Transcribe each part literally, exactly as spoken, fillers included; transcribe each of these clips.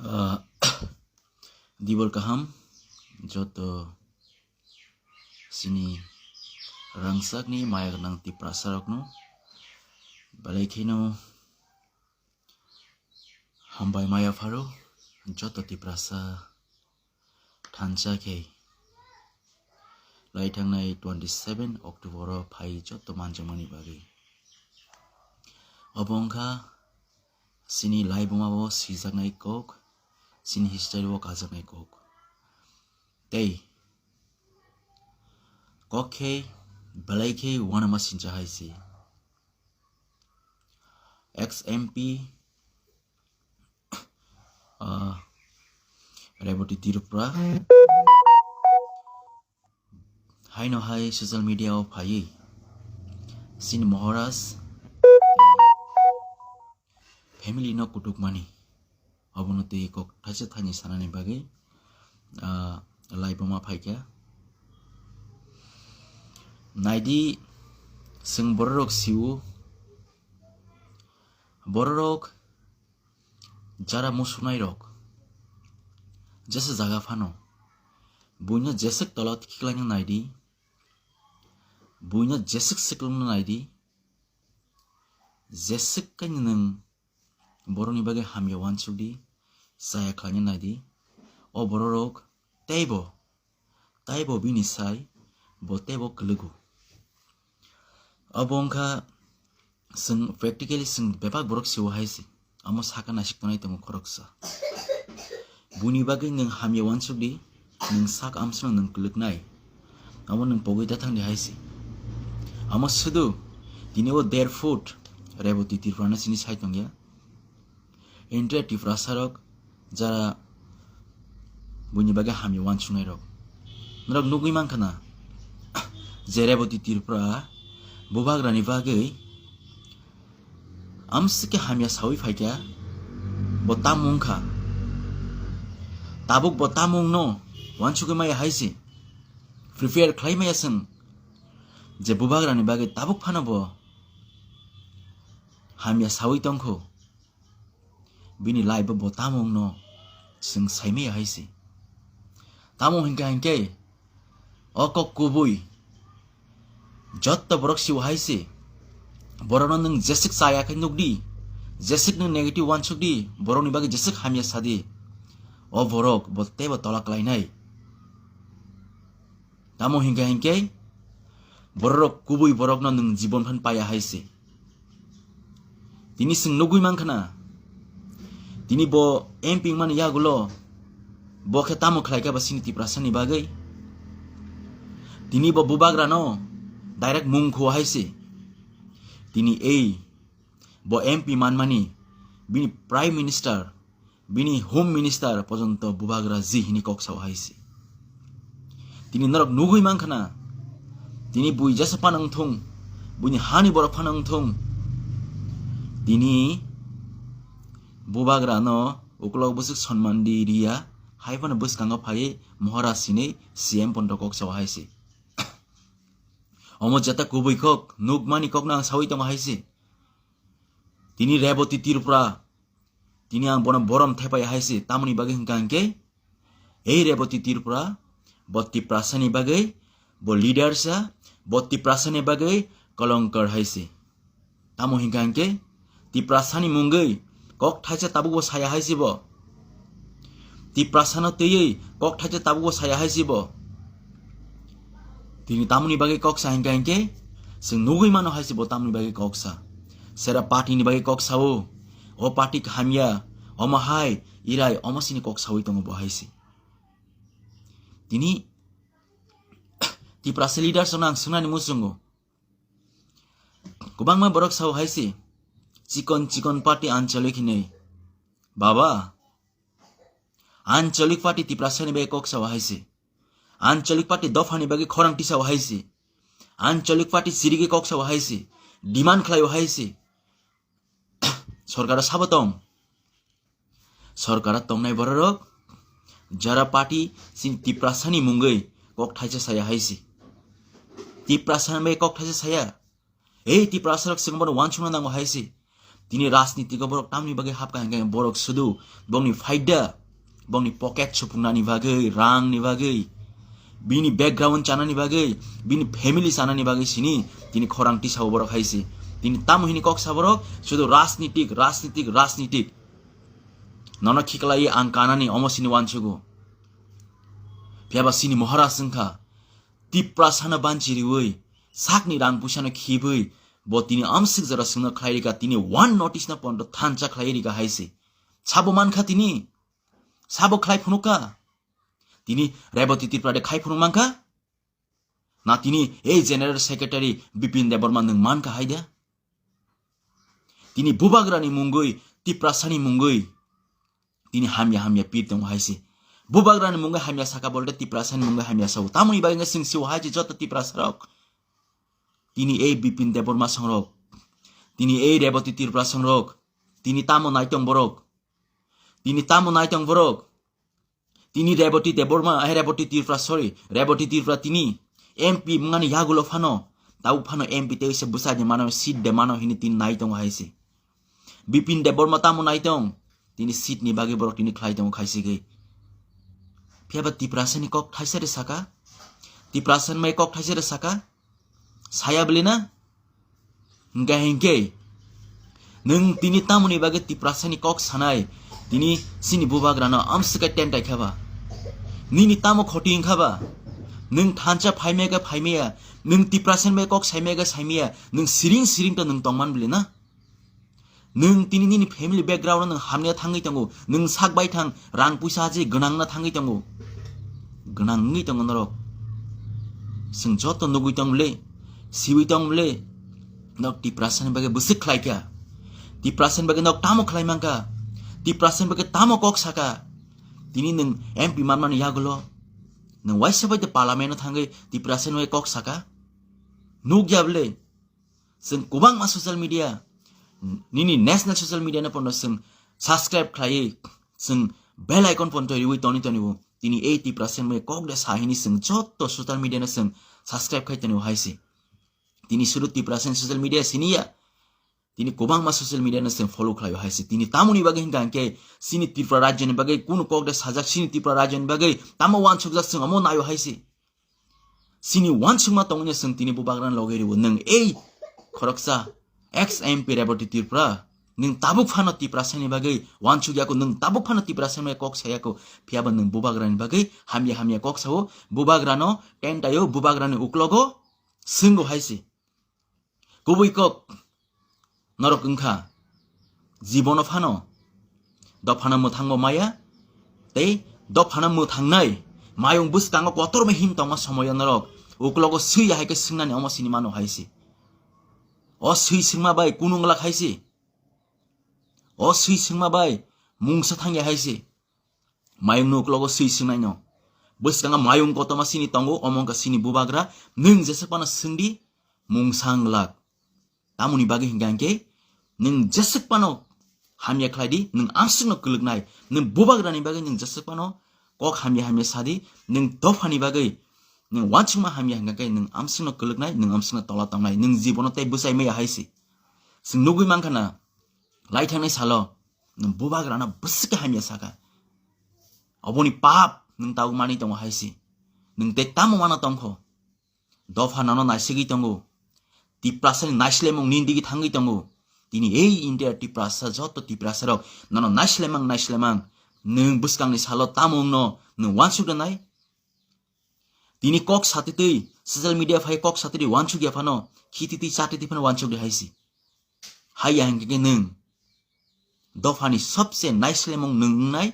Ah, dibor kaham joto sini rangchakni maya gwnang Tiprasarokno belai kheno hambai maya pharo joto Tiprasa thansa khe lai thangnai twenty seven October o phai joto manjakmani bagwi. Obo wngkha sini laibuma o swijaknai kok, sini history o kajaknai kok. Tei kok khe belai khe uanama sincha hai se. Ex M P, ah, Reboti Tripura haino hai social media o phaiwi sini Maharaj family no kutukmani, obono twi kok thaisa thani sanani bagwi, ah, laibuma phaikha. Naidi, chwng bororok siwo, bororok jara musunairok jesa jaga phano buino jeswk tola khiklaina naidi, buino jeswk swklwngna naidi, jeswk kaino nwng borokni bagwi hamya uansukdi, chaya khlaina naidi. O bororok teibo, teibo bini sai, bo teibo kwlwgo. Obo wngkha chwng practically chwng bebak borok siwo hai se. Amo saka naisik tongnai tongo khoroksa. Buini bagwi nwng hamya uansukdi, nwng sak amsano nwng kwlwknai. Amo nwng pogwi da thangdi hai se. Amo sudu tini o der foot Reboti Tripura no sini sai tongya. Entire Tiprasarok jara buini bagwi hamya uansuknairok. Norok nugwi mankha na je Reboti Tripura bubagrani bagwi amsike hamya sawi phaikha, bo tamo wngkha. Tabuk bo tamo wngno uansugwi maya hai se. Prepare khlai maya chwng je bubagrani bagwi tabuk phano bo hamya sawi tongkho. Bini life bo tamo wngno chwng saimaya hai se. Tamo hinkha hinkhe o kok kubui jotto borok siwo hai se. Borokno nwng jeswk chaya khe nukdi, jeswk nwng negative uansukdi, borokni bagwi jeswk hamya sadi. O borok bo teibo tola klainai. Tamo hinkha hinkhe bororok kubui borokno nwng jibon phan paya hai se. Tini chwng nugwi mankha na, tini bo M P wngmani yagulo bo khe tamo khlaikha ba sini Tiprasani bagwi? Tini bo bubagrano direct mung khuo hai se. Tini ei bo M P manmani bini Prime Minister, bini Home Minister pojonto bubagra ji hini kok sao hai se. Tini norok nugwi mankha na, tini bui jesa phano wngthung, buini hani borok phano wngthung, tini bubagrano ukulok bwswk sonman di riya, hai phano bwskango phaiwi Maharaj hinwi C M pojonto kok sao hai se. Omo jeta kubui kok, nukmani kokno ang sawi tongo hai se. Tini Reboti Tripura, tini ang bono borom thepai hai se, tamoni bagwi hwnkha hinkhe, ei Reboti Tripura, bo Tiprasani bagwi, bo leader sa, bo Tiprasani bagwi kolonkor hai se. Tamo hinkha hinkhe, Tiprasani mungwi kok thaisa tabukbo saya hai se bo. Tiprasano twiwi kok thaisa tabukbo saya hai se bo. Tini tamoni bagwi kok sa hinkha hinkhe, chwng nugwi mano hai se bo tamoni bagwi kok sa. Sera party ni bagwi kok sao, o party hamya, omo hai, irai, omo sini kok sawi tongo bo hai se. Tini Tiprasa leaders no ang swngnani muchungo. Kwbangma borok sao hai se, chikon chikon party anchalik hinwi. Baba, anchalik party Tiprasani bagwi kok sao hai se. Anchalik party dophani bagwi khorang tisao hai se. Anchalik party chirigwi kok sao hai se. Demand khlaio hai se. Sorkaro sabo tong. Sorkaro tongnai bororok jara party chini Tiprasani mungwi kok thaisa saya hai se. Tiprasani bagwi kok thaisa saya. Ei Tiprasarok chwng bono uansukna nango hai se. Tini rajnitiko borok tamni bagwi hapkha hingkhe borok sudu bongni faida, bongni pocket supungnani bagwi, rangni bagwi, bini background chanani bagwi, bini family chanani bagwi sini tini khorang tisao borok hai se. Tini tamo hini kok sa borok, sudu rajnitik, rajnitik, rajnitik. Nono khiklai ang kanani omo sini wansugo. Phiyaba sini Maharaj wngkha, Tiprasano banchi riwi, sakni rang puisano khibwi, bo tini amsik jora singno khlai rika, tini one notice no pondo thansa khlai rika hai se. Sabo mankha tini? Sabo khlai phunukha? Tini Reboti Tripura de khai phunuk mankha? Na tini ei General Secretary Bipin Debbarma nwng mankha hai de? Tini bubagrani mungwi, Tiprasani mungwi, tini hamya hamya pir tongo hai se. Bubagrani mungwi hamya saka bolte Tiprasani mungwi hamya sao. Tamoni bagwi wngkha chwng sio hai se joto Tiprasarok. Tini ei Bipin Debbarma songrok, tini ei Reboti Tripura songrok, tini tamo naitong borok, tini tamo naitong borok. Tini Reboti Debbarma, eh, Reboti Tripura, sorry, Reboti Tripura tini M P mungani yagulo phano, tabuk phano M P tei se bwsai de mano, seat de mano hini tini nai tongo hai se. Bipin Debbarma tamo nai tong, tini seat ni bagwi borok tini khlai tongo khai se khe. Phiyaba Tiprasani kok thaisa de saka, Tiprasani mai kok thaisa de saka, saya bwle na? Hingkha hingkhe nwng tini tamoni bagwi Tiprasani kok sanai, tini sini bubagrano amswkhe tentai kha ba? Nini tamo khoti wngkha ba? Nwng thansa phaimaya khe phaimaya, nwng Tiprasani bai kok saimaya khe saimaya, nwng siring siring to nwng tongman bwle na? Nwng tini nini family background-o nwng hamya thangwi tongo, nwng sak bai thang, rang puisa je gwnang na thangwi tongo, gwnang wngwi tongo norok. Chwng joto nugwi tong bwle, siwi tong bwle, nok Tiprasani bagwi bwswk khlai kha, Tiprasani bagwi nok tamo khlai mankha, Tiprasani bagwi tamo kok saka. Tini nwng M P manmani yagulo nwng waisa bai de parliament-o thangwi Tiprasani bagwi kok saka? Nukya bwle? Chwng kwbangma social media, nini national social media no pono chwng subscribe khlaiwi, chwng bell icon pon toiwi toni toni bo. Tini ei Tiprasani mai kok de sa hini chwng joto social media no chwng subscribe khai toni hai se. Tini suru Tiprasani social media sini ya. Tini kwbangma social media no chwng follow khlaio hai se. Tini tamoni bagwi hingkha hingkhe sini Tripura rajyoni bagwi kunu kok de sajak, sini Tripura rajyoni bagwi tamo wansukjak chwng omo naio hai se. Sini wansukma tongwini chwng tini bubagrani loge rwo. Nwng ei khoroksa ex M P Reboti Tripura, nwng tabuk phano Tiprasani bagwi wansuk yako, nwng tabuk phano Tiprasani bagwi kok sa yako, phiyaba nwng bubagrani bagwi hamya hamya kok sao, bubagrano tentaio, bubagrani uklogo swngo hai se. Kubui kok norok wngkha, jibono phano dophano mwthangbo maya tei dophano mwthangnai mayung bwskango kotorma him tongma somoyo norok uklogo swi ya hai khe swngnani omo sini mano hai se. O swi swngma bai kunu wngla khai se. O swi swngma bai mungsa thangya hai se. Mayung ni uklogo swi swngnaino. Bwskango mayung kotorma sini tongo, omo wngkha sini bubagra. Nwng jeswk phano swngdi, mungsa wng glak. Tamoni bagwi hingkha hingkhe, nwng jeswk phano hamya khlai di, nwng amswkno kwlwknai. Nwng bubagrani bagwi nwng jeswk phano kok hamya hamya sa di, nwng dophani bagwi nwng wansukma hamya hingkha khe, nwng amswkno kwlwknai, nwng amswkno tola tongnai, nwng jibono tei bwsai maya hai se. Chwng nugwi mankha na, lai thangnai salo nwng bubagrano bwswk khe hamya saka. Oboni pap nwng tabuk manwi tongo hai se. Nwng tei tamo mano tongkho? Dopha nono naisigwi tongo. Tiprasani naislemung nini digi thangwi tongo. Tini ei India Tiprasa, joto Tiprasarok nono naislemang naislemang. Nwng bwskangni salo tamo wngno nwng wansuk rwnai? Tini kok satitwi, social media phai kok satitwi wansuk ya phano, khititwi chatitwi phano wansuk di hai se. Hai ya hingkhe nwng dophani sobse naislemung nwng wngnai,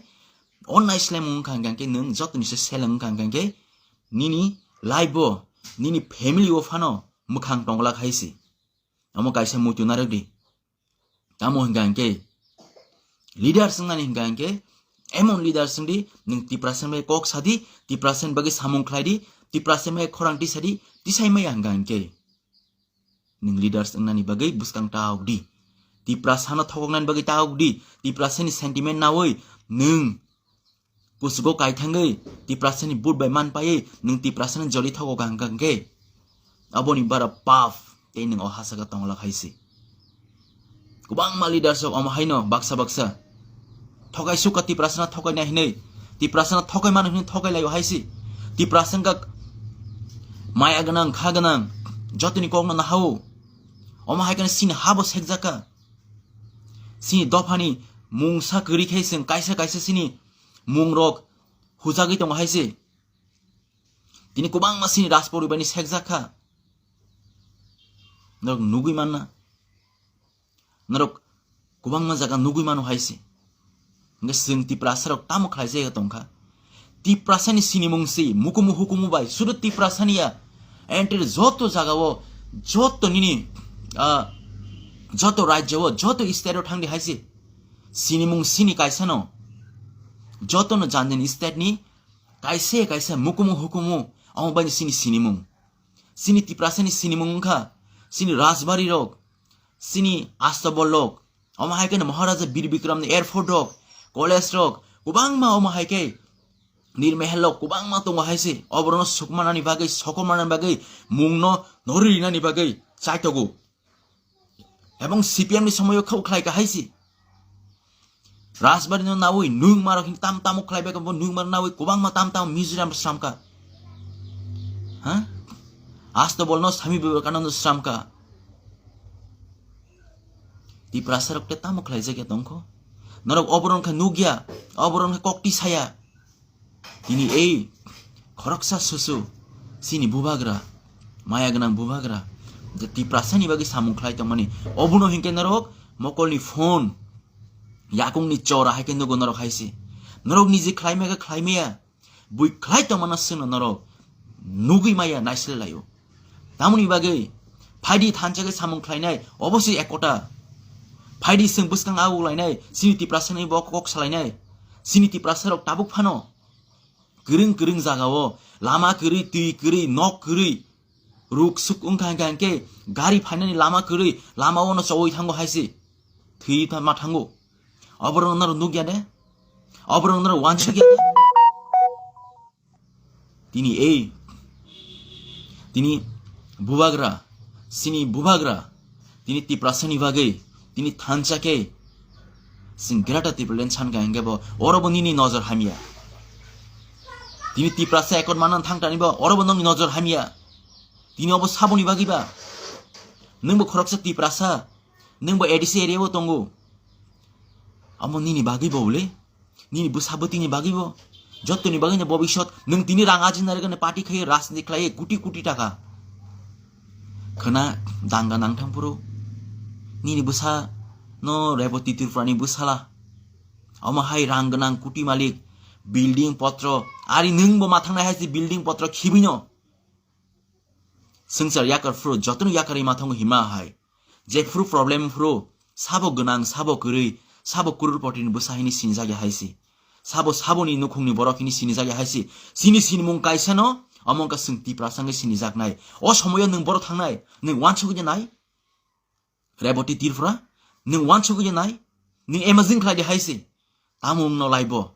o naislemung wngkha hingkha khe nwng jotoni se seleng wngkha hingkha khe nini life o, nini family o phano mwkhang tongla khai se. Omo kaisa muitu narwk di. Tamo hingkha hingkhe leaders wngnani hingkha hingkhe emon leaders wng di, nwng Tiprasani bai kok sa di, Tiprasani bagwi samung khlai di, Tiprasani bai khorang tisa di, tisai maya hingkha hingkhe. Nwng leaders wngnani bagwi bwskang ta uk di. Tiprasano thokoknani bagwi ta uk di. Tiprasani sentiment nawi nwng kuchugo kaithangwi Tiprasani vote bai man paiwi nwng Tiprasani joli thokok hangkha hwnkhe aboni bara pap tei nwng o hasaka tongla khai se. Kwbangma leaders rok omo haino baksa baksa thokai suka Tiprasano thokai nai hinwi, Tiprasano thokai mano hinwi thokai laio haisi. Tiprasa wngkha maya gwnang, kha gwnang, jotoni kokno nahao. Omo hai kheno chini habo sekjakha. Chini dophani mungsa kwrwi khe chwng kaisa kaisa chini mungrok hujagwi tongo haisi. Tini kwbangma chini Rajporibarni sekjak kha. Norok nugwi manna. Norok kwbangma jaga nugwi mano hai se. Hwnkhe chwng Tiprasarok tamo khlaijak tongkha? Tiprasani sinimung se mukumu hukumu bai sudu Tiprasani ya. Entire joto jagao, joto nini, ah, joto rajyo o, joto state o thangdi hai se. Sinimung sini kaisano. Jotono jani jani state ni kaisa kaisa mukumu hukumu, omo bai sini sinimung. Sini Tiprasani sinimung wngkha, sini Rajbari rok, sini Astabol rok, omo hai khe Maharaja Bir Bikram ni airport rok, college rok, kwbangma omo hai khe Nirmehel rok kwbangma tongo hai se, oborokno sukmanani bagwi, sokomani bagwi, mungno norwi rinani bagwi chaitogo. Ebong C P M ni somoyo khe khlai ka hai se. Rajbari no nawi nwng marok hin tam tamo khlai beka bo nwng mar nawi kwbangma tam tamo Mizoram sramka. Ha? Asto bolno Swami Vivekananda sramka. Tiprasa rok te tamo khlai jagya tongkho. Norok oboron khe nugya, oboron khe kokti saya. Tini ei khoroksa susu, chini bubagra, maya gwnang bubagra, je Tiprasani bagwi samung khlai tongmani, obono hinkhe norok mokolni phone, yakungni chora hai khe nugo norok hai se. Norok niji khlai maya khe khlai maya, bui khlai tongmano chwngno norok nugwi maya naisle laio. Tamoni bagwi phaidi thansa khe samung khlainai, obo se ekota. Phaidi chwng bwskang ago lainai, chini Tiprasani bo kok salainai. Chini Tiprasarok tabuk phano kwrwng kwrwng jagao lama kwrwi, twi kwrwi, nok kwrwi, ruk suk wngkha hwnkha hwnkhe gari phainani lama kwrwi, lama ono chowi thango hai se. Thwi tha-, ma thango. Oborok norok nukya de? Oborok norok wansukya de? Tini ei, tini bubagra, chini bubagra, tini Tiprasani bagwi, tini thansa khe, chwng Greater Tipraland sankha hwnkhe bo, oro bo nini nojor hamya. Tini Tiprasa ekot manna thangtani bo, oro bo nongni nojor hamya. Tini obo saboni bagwi ba? Nwng bo khoroksa Tiprasa, nwng bo A D C area o tongo. Omo nini bagwi bo le? Nini bwsa bwtwini bagwi bo, jottoni bagwino bobisot nwng tini rang ajina rwgani party khaiwi rajniti khlaiwi koti koti taka. Khwna danga nangthang phuru nini bwsa no Reboti Tripurani bwsala. Omo hai rang gwnang koti malik, building potro, ari nwng bo ma thangnai hai se building potro khibino. Swngchar yakar phuru jotono yakarwi ma thango hima hai. Jephuru problem phuru sabo gwnang, sabo kwrwi, sabo crorepoti ni bwsa hini sinijak ya hai se. Sabo saboni nukhungni borok hini sinijak ya hai se. Chini sinimung kaisa no, omo wngkha chwng Tiprasa wngwi sinijaknai. O somoyo nwng boro thangnai, nwng wansugwi nai? Reboti Tripura, nwng wansugwi nai? Nwng imagine khlai di hai se. Tamo wngno laibo.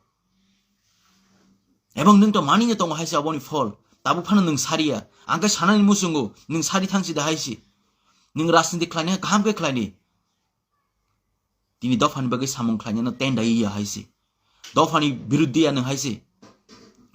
Ebong nwng to manino tongo hai se oboni phol. Tabuk phano nwng sariya. Ang khe sanani muchungo, nwng sari thangsi da hai se. Nwng rajniti khlainai kaham khe khlaini. Tini dophani bagwi samung khlainano tendai ya hai se. Dophani biruddhi ya nwng hai se.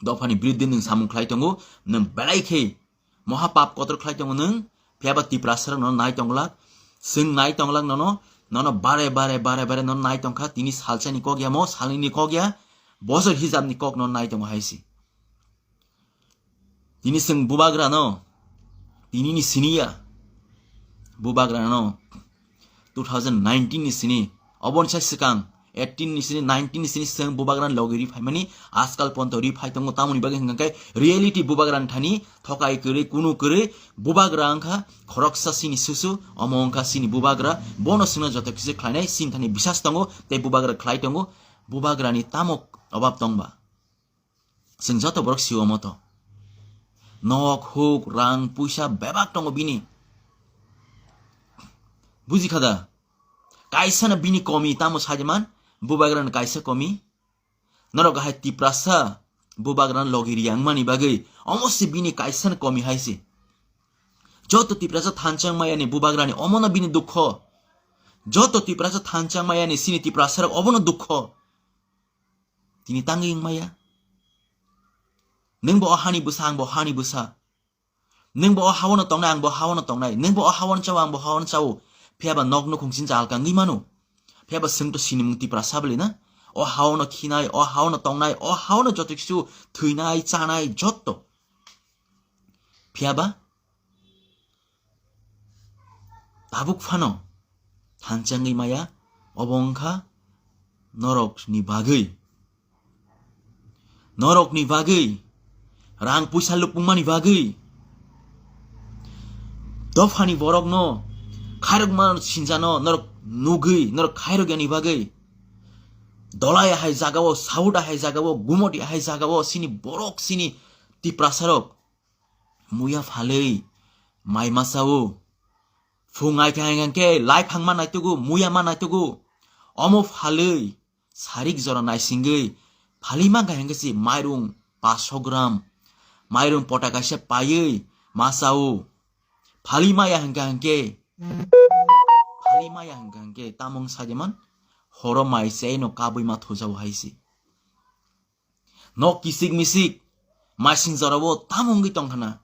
Dophani biruddhi nwng samung khlai tongo, nwng belai khe moha pap kotor khlai tongo nwng, phiya ba Tiprasa rok nono nai tonglak, chwng nai tonglak nono, nono bare bare bare bare nono nai tongkha, tini salsani kok ya mo, salnini kok ya, bosor hijabni kok nono nai tongo hai se. Tini chwng bubagrano, tinini siniya bubagrano two thousand nineteen ni sini, oboni sai swkang eighteen ni sini, nineteen ni sini chwng bubagrani logi ri phaimani, ajkal ponto ri phai tongo, tamoni bagwi hwnkha khe reality bubagrani thani thokai kwrwi, kunu kwrwi, bubagra wngkha khoroksa chini susu, omo wngkha chini bubagra, bono chwngno joto kisa khlainai chini thani bisas tongo, tei bubagra khlai tongo, bubagrani tamo obab tongba? Chwng joto borok sio moto. Nok, huk, rang, puisa bebak tongo bini. Buji kha da? Kaisa no bini komi tamo sajeman, bubagrani kaisa komi. Norok hai Tiprasa bubagrani logi riyang mani bagwi, omo se bini kaisa no komi hai se. Joto Tiprasa thansa wng maya ni bubagrani omo no bini dukho. Joto Tiprasa thansa mayani sini Tiprasarok obono dukho. Tini tangwi wngmaya. Nwngbo o hani bwsa, angbo hani bwsa. Nwngbo o haono tongnai, angbo haono tongnai. Nwngbo o haono chao, angbo haono chao. Phiyaba nok nukhung sincha alka wngwi mano. Phiyaba swngto sinimung Tiprasa bwlwi na. O haono khinai, o haono tongnai, o haono joto kisu thwinai, chanai, joto. Phiyaba tabuk phano thansa wngwi maya, obo wngkha norokni bagwi. Norokni bagwi, rang puisa lupungmani bagwi, dophani borokno khairokma sinjano norok nugwi, norok khairok yani bagwi, Dolai ahai jagao, Saut ahai jagao, Gumoti ahai jagao, sini borok, sini Tiprasarok muya phalwi mai masao. Phung ai khe hangkhe lai phangma naitugo, muya ma naitugo. Omo phalwi sarik jora naisingwi phalwi mankha hangkhe si mairung paso gram, mairung pota kaisa paiwi masao. Phalwi maya hangkha hangkhe, phalwi maya hangkha hangkhe tamung sajeman horo mai se no kabwi ma thujao hai si. Nok kisik misik, masing jorao tamo wngwi tongkhana.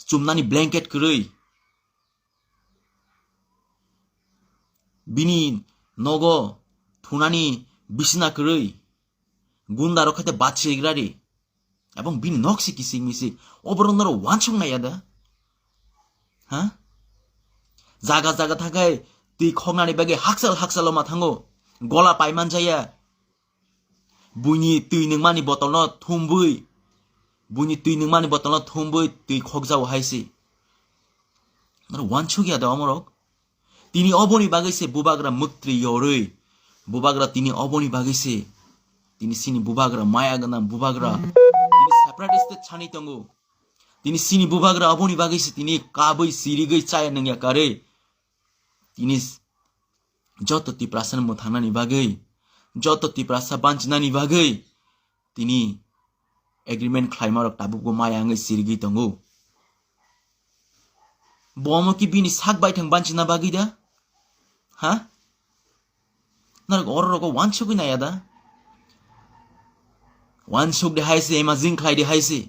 Chumnani blanket kwrwi. Bini nogo thunani bisna kwrwi. Gunda rok khaite bat sigrari. Abong bini nok si kisik misik. Oborok norok wansuk naiya da? Ha? Jaga jaga thakai twi khoknani bagwi haksal haksal ma thango. Gola paiman jaya. Buini twi nungmani botolno thumbwi, buini twi nungmani botolno thumbwi twi khokjao hai se. Aro wansuk ya da omorok. Tini oboni bagwi se bubagra muktri yorwi. Bubagra tini oboni bagwi se. Tini sini bubagra maya gwnang bubagra. Tini separate state sani tongo. Tini sini bubagra oboni bagwi se tini kabwi sirigwi chaya nungya karwi. Tini s-, joto Tiprasa mwthangnani bagwi, joto Tiprasa banchinani bagwi tini agreement khlaimarok tabukbo maya wngwi sirigwi tongo. Bo omo ki bini sak baithang banchina bagwi da? Ha? Norok ororogo wansugwi naiya da? Wansuk de hai se, imagine khlai de hai se.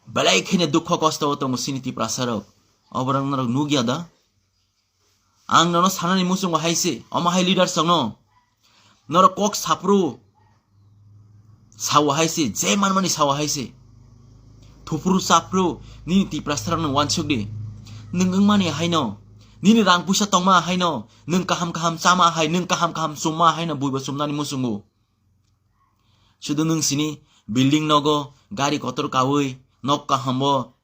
Belai kheno dukho kosto o tongo sini Tiprasarok. Oborok norok nukya da? Ang nono sanani muchungo hai se, omo hai leaders rokno. Norok kok saphuru sao hai se, je manmani sao hai se. Thuphuru chaphuru nini Tiprasarokno wansuk di. Nwng wngmani haino, nini rang puisa tongma haino, nwng kaham kaham chama hai, nwng kaham kaham chumma haino buibo chumnani muchungo. Sudu nwng sini building nogo, gari kotor kawi, nok kaham bo,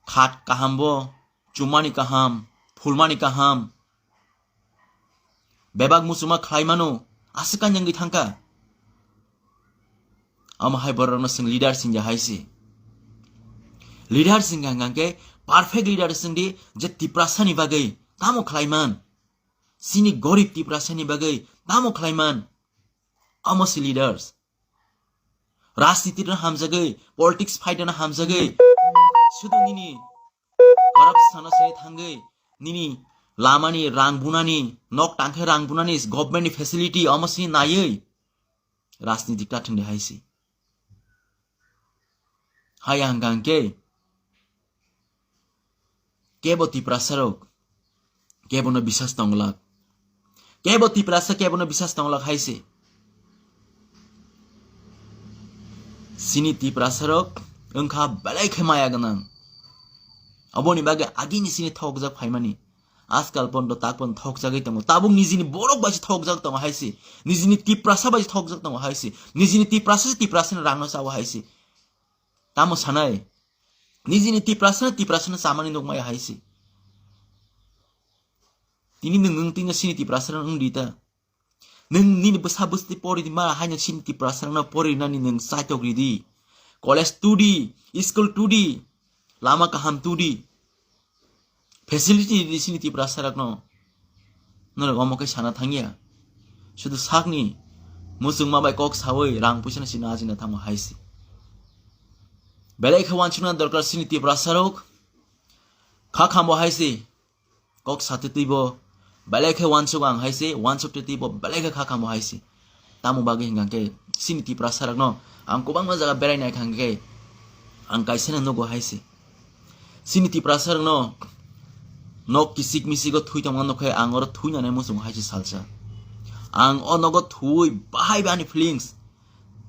khat kaham bo, chumani kaham, phulmani kaham. Bebak muchuma khlai mano, aswk kanyangwi thangkha. Amo hai borokno chwng leader singya hai se. Leader singya hwnkha khe perfect leader singdi je Tiprasani bagwi tamo khlai man. Sini gorib Tiprasani bagwi tamo khlai man. Amo si leaders. Rajniti no hamjagwi, politics fight no hamjagwi, sudu nini corruption no sini thangwi, nini lamani rang bunani, nok tangkhe rang bunani, government ni facility omo sini naiwi rajniti kathwngdi hai si. Hai ang kang khe kebo Tiprasarok, kebono bisas tonglak. Kebo Tiprasa, kebono bisas tonglak hai se. Sini Tiprasarok wngkha belai khe maya gwnang. Aboni bagwi agini sini thokjak phaimani. Ajkal pondo tak pondo thokjagwi tongo. Tabuk nijini borok bai se thokjak tongo hai se. Nijini Tiprasa bai se thokjak tongo hai se. Nijini Tiprasa se Tiprasani rangno chawo hai se. Tamo sanai? Nijini Tiprasano, Tiprasano chamani nukmaya hai se. Tini nwng, nwng tini sini Tiprasano wng di ta. Nwng nini bwsa bwsti pori di ma haino sini Tiprasano pori nani nwng chaitok ridi. College tudi, school tudi, lama kaham tudi. Facility ridi sini Tiprasarokno. Norok omo khe sana thangya. Sudu sakni muchungma bai kok sawi rang puisano sino ajina thango hai se. Belai khe wansukna dorkar sini Tiprasarok. Kha khambo hai se. kok satwi twibo belai khe uansuk ang hai se, uansuk twi twibo belai khe kha kamo hai se. Tamo bagwi hwnkha khe chini Tiprasa rokno ang kwbangma jaga berai nai kha hwnkhe ang kaisa no nugo hai se. Chini Tiprasa rokno nok kisik misigo thui tongma nukhe ang oro thui nani muchungo hai se salsa. Ang o nogo thui bahai ba ani feelings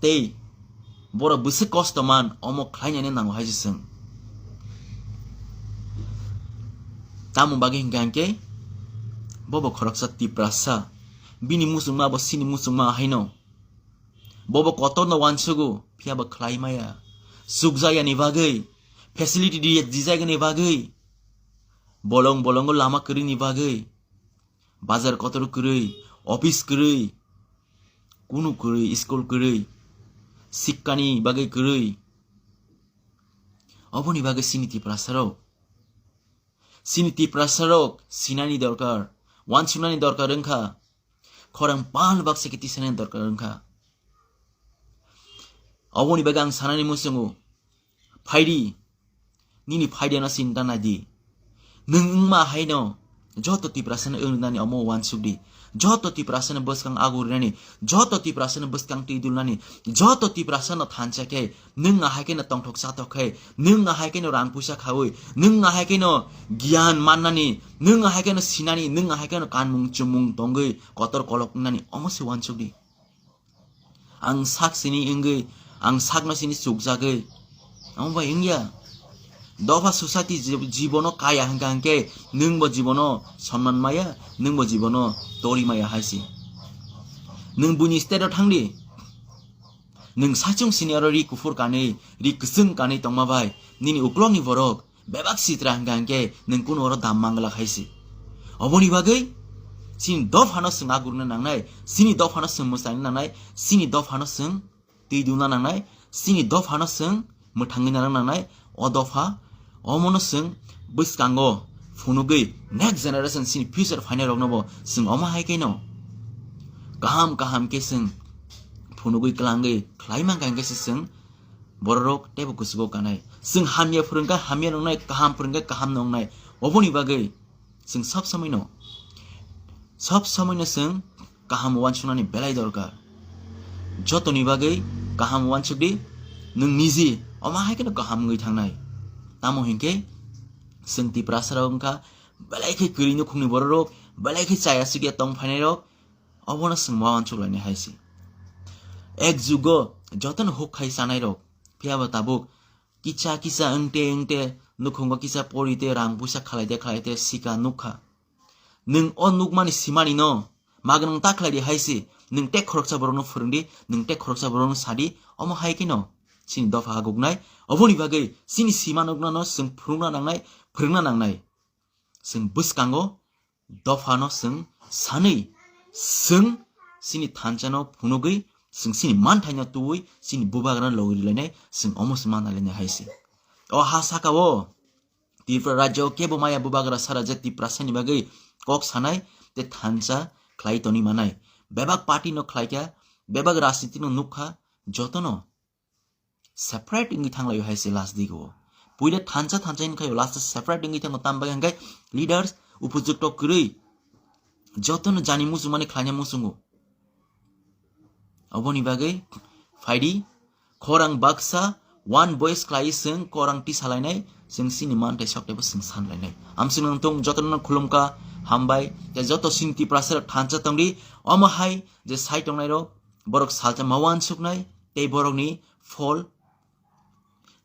tei borok bwswk kosto man omo khlainani nango hai se chwng. Tamo bagwi hwnkha hwnkhe bobo khoroksa Tiprasa, bini muchungma bo chini muchungma haino. Bobo kotorno uansugo, phiya bo khlai maya. Chukjayani bagwi, facility di-, dijaigani bagwi, bolong bolongo lama kwrwini bagwi, bazar kotor kwrwi, office kwrwi, kunu kwrwi, school kwrwi, sikkani bagwi kwrwi. Oboni bagwi chini Tiprasarok, chini Tiprasarok sinani dorkar, uansuknani dorkar wngkha. Khorang pal baksa khe tisanani dorkar wngkha. Oboni bagwi ang sanani muchungo, phaidi, nini phaideno sinta naidi. Nwng wngma haino joto Tiprasano wngnani omo uansukdi. Joto Tiprasano bwskang agur rinani, joto Tiprasano bwskang twi dulnani, joto Tiprasano thansa khe, nwng ahai kheno tongthok chathok khe, nwng ahai kheno rang puisa khaui, nwng ahai kheno giyan mannani, nwng ahai kheno sinani, nwng ahai kheno kanmung chumung tongwi kotor kolok wngnani omo se uansukdi. Ang sak sini wngwi, ang sakno sini chukjagwi. Amo bai wngya. Dopha society ji-, jibono kaya hwnkha hwnkhe nwngbo jibono sonman maya, nwngbo jibono tori maya hai se. Nwng buini state-o thangdi. Nwng saichung sini oro ri kuphur kanwi, ri kwchwng kanwi tongma bai nini uklokni borok bebak sitra hwnkha hwnkhe nwng kunu oro dam manglak hai se. Oboni bagwi chini dophano chwng agurna nangnai, chini dophano chwng mwchaina nangnai, chini dophano chwng twi duna nangnai, chini dophano chwng mwthangwi nana nangnai. O dopha omono chwng bwskango phunugwi next generation chini future phainai rokno bo chwng omo hai khe no kaham kaham khe chwng phunugwi kwlangwi khlai mankha hwnkhe se chwng bororok teibo kuchugo kanai. Chwng hamya phwrwngkha hamya nungnai, kaham phwrwngkha kaham nungnai. Oboni bagwi chwng sob somoino, sob somoino chwng kaham uansuknani belai dorkar. Jotoni bagwi kaham uansukdi, nwng niji omo hai kheno kaham wngwi thangnai. Tamo hinkhe chwng Tiprasarok wngkha belai khe kwrwi nukhungni bororok, belai khe chaya chukya tong phainairok, obono chwng ma uansuk lainai hai se. Ek jugo jotono huk khai chanairok, phiyaba tabuk kisa kisa wngte wngte nukhungo kisa porite rang puisa khalaite khalaite sika nukha. Nwng o nukmani simani no magnang ta khlai di hai se, nwng tei khoroksa borokno phwrwng di, nwng tei khoroksa borokno sa di, omo hai kheno chini dopha aguknai. Oboni bagwi chini sima nuknano chwng phwrwngna nangnai, phwrwngna nangnai. Chwng bwskango dophano chwng sanwi, chwng chini thanchano phunugwi, chwng chini manthaino tubui, chini bubagrano logi rilainai, chwng omo se manna lainai hai se. O ha saka o Tripura rajyo kebo maya bubagra sara je Tiprasani bagwi kok sanai tei thansa khlai toni manai. Bebak party no khlaikha, bebak rajniti no nukha, jotono separate wngwi thanglaio hai se last digo. Puila thansa thansa wngkhaio, last separate wngwi thango, tam bagwi hwnkhe leaders upojukto kwrwi jotono jani muchungmani khlaina muchungo. Oboni bagwi phaidi khorang baksa one voice khlai chwng khorang tisalainai, chwng chini manthai sok teibo chwng sanlainai. Amswk nang tong jotono khulumkha, hambai, tei joto chini Tiprasa rok thansa tongdi, omo hai je sai tongnairok, borok salsa ma uansuknai tei borokni phol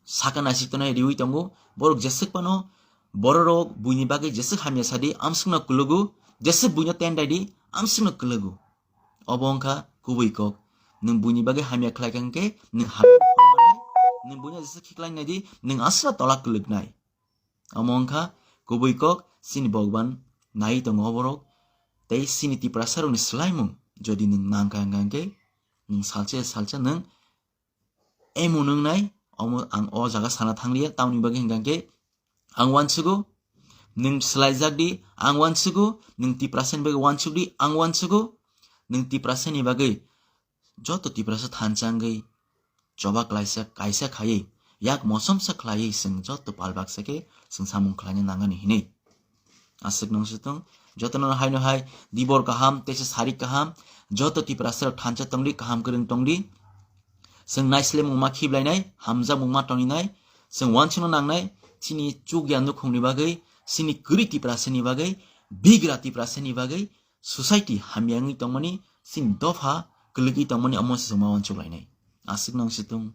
saka naisik tongnai riwi tongo. Borok jeswk phano bororok buini bagwi jeswk hamya sadi, amswkno kwlwgo, jeswk buino tendaidi, amswkno kwlwgo. Obo wngkha kubui kok. Nwng buini bagwi hamya khlaikha hwnkhe nwng hamya, nwng buino jeswk khiklai naidi, nwng aswkno tola kwlwknai. Omo wngkha kubui kok, chini Bhagwan nai tongo oborok tei chini Tiprasarokni swlaimung. Jodi nwng nangkha hwnkha hwnkhe nwng salsa ya salsa nwng emo nwngnai, omo ang o jaga sana thangliya, tamoni bagwi hwnkha hwnkhe ang uansugo, nwng swlaijak di, ang uansugo, nwng Tiprasani bagwi uansuk di, ang uansugo, nwng Tiprasani bagwi joto Tiprasa thansa wngwi choba klaisa kaisa khaiwi yak mosomsa khlaiwi chwng joto pal baksa khe chwng samung khlaina nangani hinwi. Aswk nung situng. Jotono haino hai dibor kaham teisa sari kaham. Joto Tiprasa rok thansa tongdi, kaham kwrwng tongdi. Chwng naislemung ma khiblainai, hamjakmung ma tongninai. Chwng wansukna nangnai chini chukya nukhungni bagwi, chini kwrwi Tiprasani bagwi, bigra Tiprasani bagwi, society hamya wngwi tongmani, chini dopha kwlwgwi tongmani omo se chwng ma wansuklainai. Aswk nung situng.